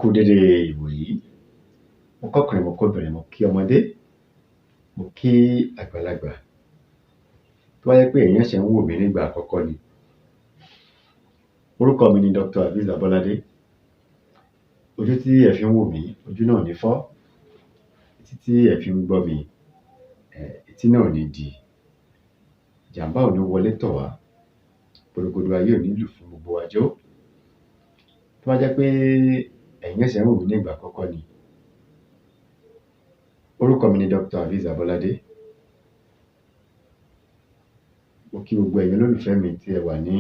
kú dédé ìwòyí. Mo kọ́kùnrin, mo kóbìnrin, mo kí ọmọdé, mo kí àgbàlagbà. Tó bá jẹ́ pé ẹ̀yin ṣẹ̀ṣẹ̀ ń wò mí nígbà àkọ́kọ́ ni, orúkọ mi ni Dr. Azeez Abọ́ládé. Ojú tí ẹ fi ń wò mí, ojú náà ò ní fọ́. Etí tí ẹ fi ń gbọ́ mi, etí náà ò ní di. Ìjàmbá ò ní wọlé tọ̀ wá. Porongodo ayé ò ní lù fún gbogbo wa jó. Tó bá jẹ́ pé ẹ̀yin ṣẹ̀ṣẹ̀ ń wò mí nígbà àkọ́kọ́ ni, orúkọ mi ni Dr. Azeez Abọ́ládé. Mo kí gbogbo ẹ̀yin olólùfẹ́ mi tí ẹ wà ní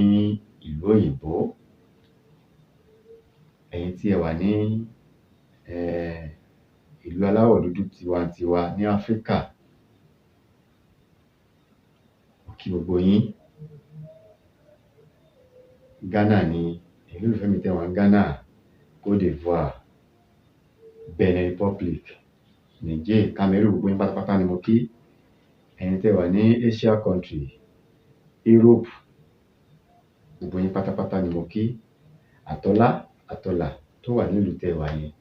ìlú òyìnbó, ẹ̀yin tí ẹ wà ní ìlú aláwọ̀ dúdú tiwantiwa ní Áfríkà. Mo kí gbogbo yín. Ghana ni, ẹ̀yin olólùfẹ́ mi tí ẹ wà ní Ghana, Côte d'Ivoire, Benin Republic, Niger, Cameroon, gbogbo yín pátápátá ni mo kí. Ẹ̀yin tí ẹ wà ní Asia country, Europe, gbogbo yín pátápátá ni mo kí. Àtọlá àtọlà tó wà nílùú tẹ́ ẹ wà yẹn,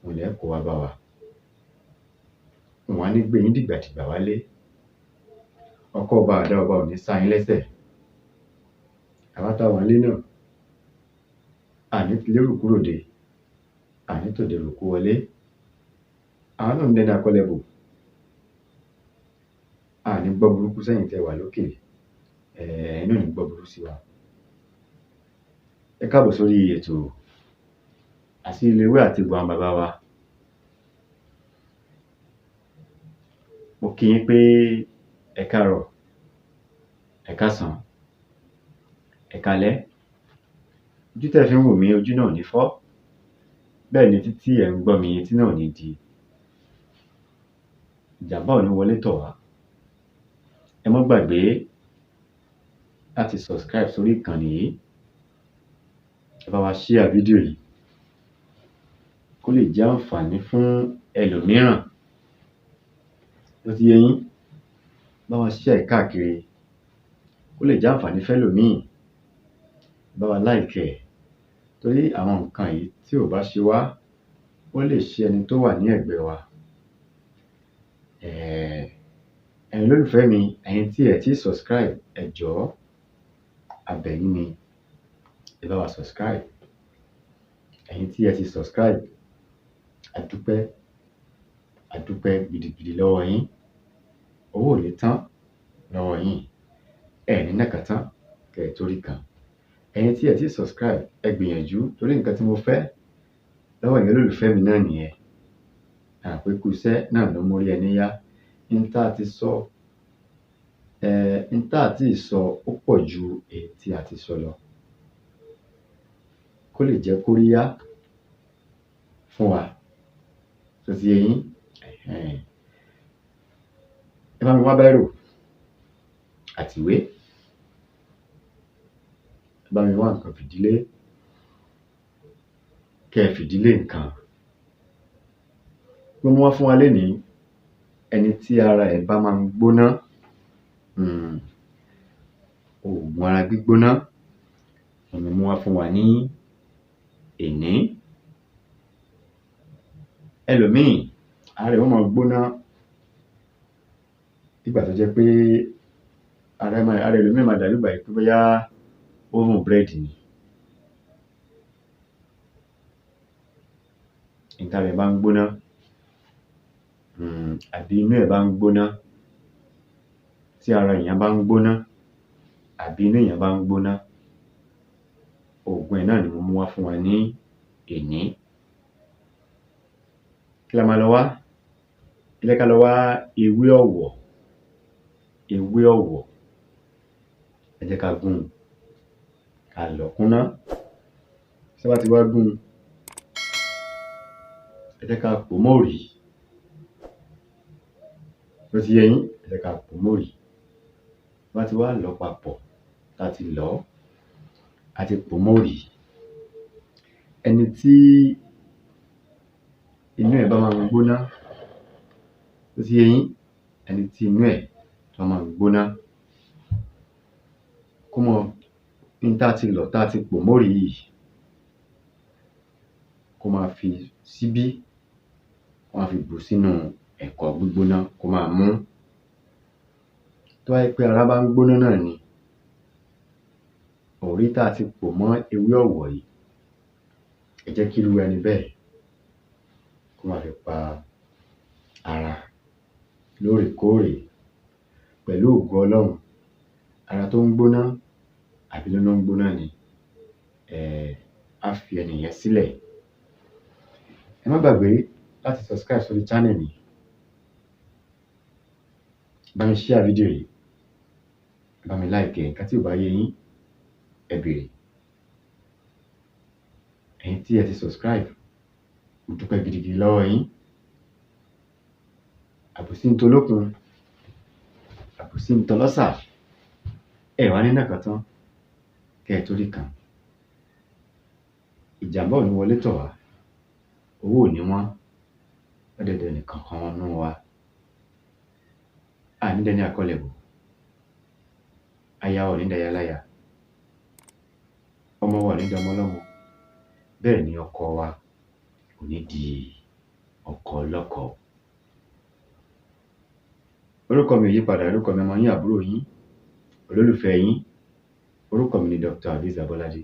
òun lẹ́ kó wá bá wa. N wá ní gbé yín dìgbàdìgbà wálé. Ọkọ́ ọba àdá ọba ò ní sá yín lẹ́sẹ̀. Àwa tá wà nílé náà, a ní tilé rùkú ròde, a ní tòde rùkú wọlé. Àwa náà ń dẹni akọlẹ̀bò. A ní gbọ́ burúkú sẹ́yìn tẹ́ ẹ wà lókè, ẹ̀yin náà ò ní gbọ́ burúkú sí wa. Ẹ káàbọ̀ sórí ètò Àṣírí Ewé àti Egbò àwọn bàbá wa. Mo kí yín pé ẹ káàárọ̀, ẹ káàsán, ẹ káalẹ́. Ojú tẹ́ ẹ fi ń wò mí, ojú náà ò ní fọ́. Bẹ́ẹ̀ ni etí tí ẹ̀ ń gbọ́ mi, etí náà ò ní di. Ìjàmbá ò ní wọlé tọ̀ wá. Ẹ má gbàgbé láti subscribe sórí ìkànnì yìí. Ẹ bá wa share fídíò yìí kó lè jẹ́ àǹfààní fún ẹlòmíràn. Ó ti yé yín? Bá wa share ẹ̀ káàkiri kó lè jẹ́ àǹfààní fẹ́lòmíì. Bá wa like ẹ̀ torí àwọn nǹkan yìí tí ò bá ṣe wá, ó lè ṣe ẹni tó wà ní ẹ̀gbẹ́ wa. Ẹ̀yin olólùfẹ́ mi, ẹ̀yin tí ẹ̀ tíì subscribe, ẹ jọ̀ọ́, a bẹ̀ yín ni, ẹ bá wa subscribe. Ẹ̀yin tí ẹ ti subscribe, a dúpẹ́, a dúpẹ́ gidigidi lọ́wọ́ yín. Owó ò ní tán lọ́wọ́ yín. Ẹ ní nàka tán kẹ́ ẹ tó rí kan. Ẹ̀yin tí ẹ tíì subscribe, ẹ gbìyànjú torí nǹkan tí mo fẹ́ lọ́wọ́ ẹ̀yin olólùfẹ́ mi náà nìyẹn. Àpé kú iṣẹ́ náà ló mórí ẹni yá. N tá ti sọ, n tá tíì sọ ó pọ̀ ju èyí tí a ti sọ lọ. Kó lè jẹ́ kóríyá fún wa. Ṣó ti yé yín? Ẹ bá mi wá bírò àti ìwé. Ẹ bá mi wá nǹkan fìdílé. Kẹ́ ẹ fìdílé nǹkan. Mo mú wá fún wa lénìí, ẹni tí ara ẹ̀ bá máa ń gbóná, oògùn ara gbígbóná, òun ni mo mú wá fún wa ní èní. Ẹlòmíì, ara ẹ̀ ó máa gbóná nígbà tó jẹ́ pé ara ẹlòmíì máa dàbí ìgbà pé bóyá oven búrẹ́dì ni. Ẹni tára ẹ̀ bá ń gbóná, àbí inú ẹ̀ bá ń gbóná, tí ara èèyàn bá ń gbóná, àbí inú èèyàn bá ń gbóná, oògùn ẹ̀ náà ni mo mú wá fún wa ní èní. Kí la máa lọ wá? Ẹ jẹ́ ká lọ wá ewé ọ̀wọ̀, ewé ọ̀wọ̀. Ẹ jẹ́ ká gún un, ká lọ̀ọ́ kúnná. Tí a bá ti wá gún un, ẹ jẹ́ ká pòó mọ́ òrì. Ó ti yé yín? Ẹ jẹ́ ká pòó mọ́ òrì. Tá bá ti wá lọ̀ọ́ papọ̀, tá ti lọ̀ọ́, a ti pòó mọ́ òrì. Ẹni tí inú ẹ̀ bá máa ń gbóná, ó ti yé yín? Ẹni tí inú ẹ̀ tó máa ń gbóná, kó mọ n tá ti lọ̀ tá ti pò mọ́ òrì yìí, kó máa fi síbí, kó máa fi bù sínú ẹ̀kọ gbígbóná kó máa mú. Tó bá jẹ́ pé ara bá ń gbóná náà ni, òrí tá a ti pò mọ́ ewé ọ̀wọ̀ yìí, ẹ jẹ́ kí irú ẹni bẹ́ẹ̀ kó máa fi pa ara lóòrèkóòrè. Pẹ̀lú ògo Ọlọ́run, ara tó ń gbóná àbí inú ló ń gbóná ni, á fi ẹni yẹn sílẹ̀. Ẹ má gbàgbé láti subscribe sórí channel mi. Bá mi share fídíò yìí, bá mi like ẹ̀, nǹkan tí ò bá yé yín, ẹ béèrè. Ẹ̀yin tí ẹ ti subscribe, mo dúpẹ́ gidigidi lọ́wọ́ yín. Àbòsí ń tolókun, àbòsí ń tọlọ́sà, ẹ wá ní nàkàn tán kẹ́ ẹ tó rí kan. Ìjàmbá ò ní wọlé tọ̀ wá, owó ò ní wọ́n lọ́dẹ̀dẹ̀ ẹnìkankan nínú wa. A ní dẹni àkọlẹ̀bò, aya wa ò ní daya aláya, ọmọ wa ò ní dọmọ ọlọ́mọ, bẹ́ẹ̀ ni ọkọ wa kò ní di ọkọ ọlọ́kọ. Orúkọ mi ò yí padà, orúkọ mi ọmọ yín, àbúrò yín, olólùfẹ́ yín. Orúkọ mi ni Dr. Azeez Abọ́ládé.